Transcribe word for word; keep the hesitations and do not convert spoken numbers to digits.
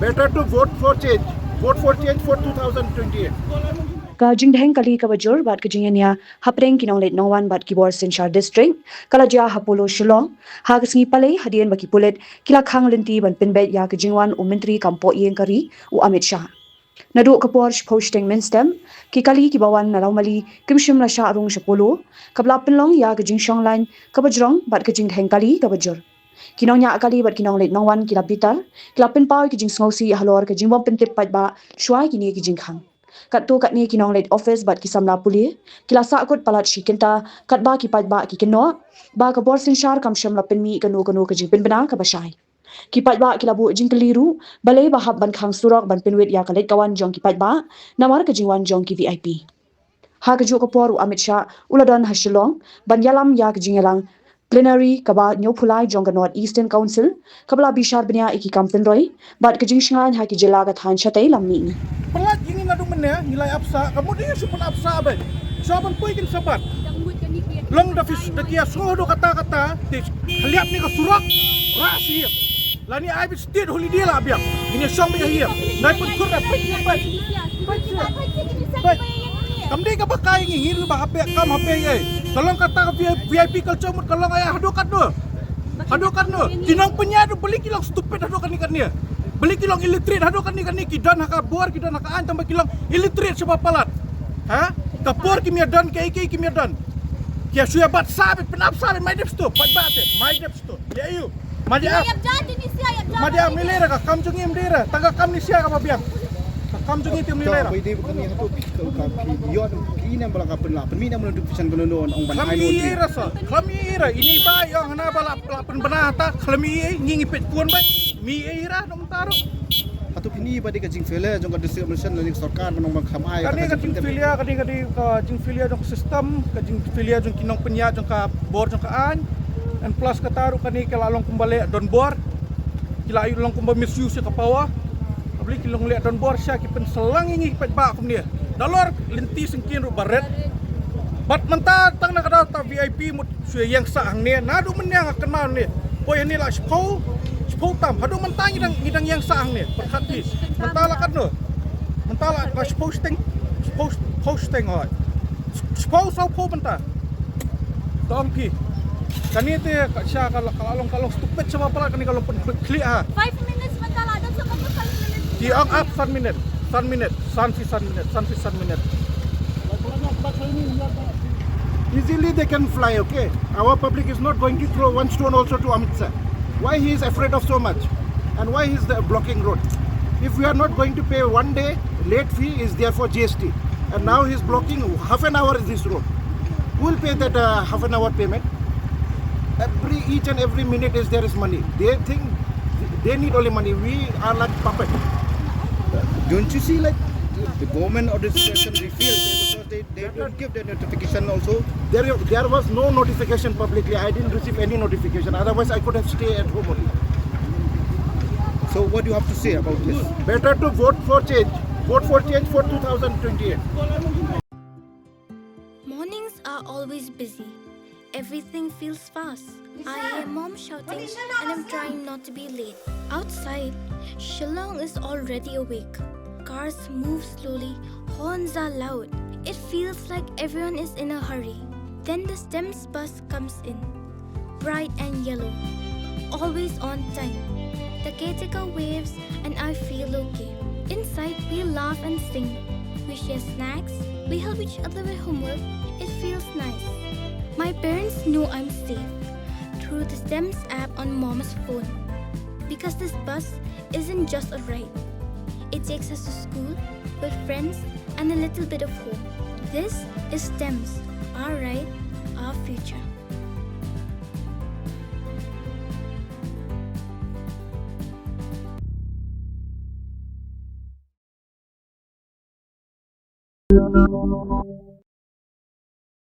Better to vote for change. Vote for change for two thousand twenty-eight. Ka jingdheng kali kaba jur bad ka jingïania hapdeng ki nongleit nongwan bad ki bor synshar district ka la jia ha Polo Shillong ha ka sngi Palei hadien ba ki pulit ki la khang lynti ban pynbeit ïa ka jingwan u Myntri kam pohïing ka ri u Amit Shah. Naduh ka por shiphew shiteng mynstep ki kali kiba wan na Lawmali kim shym la shah rung sha Polo kaba la pynlong ïa ka jingshong lain kaba jrong bad ka jingdheng kali kaba jur. Ki nongñiah kali bad ki nongleit nongwan ki la bitar, ki la pynpaw ïa ki jingsngewsih halor ka jingbym pyntip paidbah shuwa ïa kine ki jingkhang. Katto katne ki nongleit office bad ki samla pule ki la sahkut palat shi kynta katba ki paidbah ki kynnoh ba ka bor synshar kam shym la pynmih kano kano ka jingpynbna kaba shai. Ki paidbah ki la buh jingkylli ruh balei ba hap ban khang surok ban pynwit ïa ka leit ka wan jong ki paidbah namar ka jingwan jong ki V I P. Ha kajuh ka por u Amit Shah u la don ha Shillong ban ïalam ïa ka jingïalang plenary kaba hynñiewphew lai jong ka North Eastern Council kaba la bishar bniah ïa ki kam pynroi bad ka jingshngaiñ ha ki jylla ka thaiñ shatei lam mihngi. Pynlait ïa ngi naduh mynne ngi la ïap sah, ka mut ïa shu pynap sah bad shu ban poi kin sabat. Long da phi da ki ïa sngew haduh katta katta te khliap ne ka surok rah sih. Lane ai bit state holiday la biang. Ngin ïa shong beit ha ïing. Nai pynkhur da peit peit. Peit. Kam dei kaba kai ngi ngi ruh ba hapdeng kam hapdeng ei. Ka long kata ka V I P culture mut ka long ai haduh katno. Haduh katno. Ki nongpynïaid ruh balei ki long stupid haduh katne katne. Balei ki long illiterate haduh katne katne, ki don ha ka bor ki don ha ka aiñ tang ba ki long illiterate shaba palat. Ha? Ka por kim ïa don kaei kaei kim ïa don. Ki ïa shu ïa bat sah beit, pynap sah beit, mai dep sdang. Paidbah te mai dep sdang. Ïa ïu. Madi ap. Madi ap, ni lei re ka kam jong ngi, em dei re. Tang ka kam ni sia kaba biang. Ka kam jong ngi te em ni lei re. Bai dei ka ni hatu ka ka phi yon phi ne bala ka pynla pynmi ne bala notification ka nono ong ban ai notification. Khlem ïa re sa, khlem ïa re. Ini ba ïong hana bala la pynbna ta khlem ïa ngi ngi peit kun ba mi ïa re nong taru. Hatu phi ni ba dei ka jingfailure jong ka district administration lane ka sorkar ban ong ban kham ai. Kane ka jingfailure, kane ka dei ka jingfailure jong ka system, ka jingfailure jong ki nongpynïaid jong ka bor jong ka aiñ. And plus kata ruh kane ka la long kumba leh donbor. Ki la ïoh long kumba misuse ïa ka power. Ka bli ki long leh donbor sha ki pynsalang ïa ngi ki paidbah kumne. Nalor lynti syngkien ruh ba ret. Bad mynta tang na ka daw ta V I P mut shu ïeng sah hangne. Naduh mynne nga kynmaw ne. Poi hangne la shiphew, shiphew tam. Haduh mynta ngi dang ngi dang ïeng sah hangne. Pyrkhat phi. Mynta la katno. Mynta la shiphew shiteng, shiphew, shiphew shiteng hoi. Shiphew saw phew mynta. Tong phi. Kane te ka sha ka la ka la long ka long stupid shaba palat kane ka long pynkhlieh ha. Five minutes mynta la dang sa ka five minutes. Ki ong ap san minit, san minit, san phi san minit, san phi san minit. Easily they can fly, okay? Our public is not going to throw one stone also to Amit Shah. Why he is afraid of so much? And why he is the blocking road? If we are not going to pay one day late fee is there for G S T. And now he is blocking half an hour this road. Who will pay that uh, half an hour payment? Every each and every minute is there is money. They think they need only money. We are like puppet. Don't you see like the government or the situation they feel because they, they don't give the notification also? There, there was no notification publicly. I didn't receive any notification. Otherwise, I could have stayed at home only. So what do you have to say about this? Better to vote for change. Vote for change for two thousand twenty-eight. Mornings are always busy. Everything feels fast. I hear mom shouting and I'm trying not to be late. Outside, Shillong is already awake. Cars move slowly, horns are loud. It feels like everyone is in a hurry. Then the STEMS bus comes in. Bright and yellow. Always on time. The caretaker waves and I feel okay. Inside, we laugh and sing. We share snacks. We help each other with homework. It feels nice. My parents know I'm safe through the STEMS app on mom's phone. Because this bus isn't just a ride, it takes us to school, with friends, and a little bit of home. This is STEMS, our ride, our future.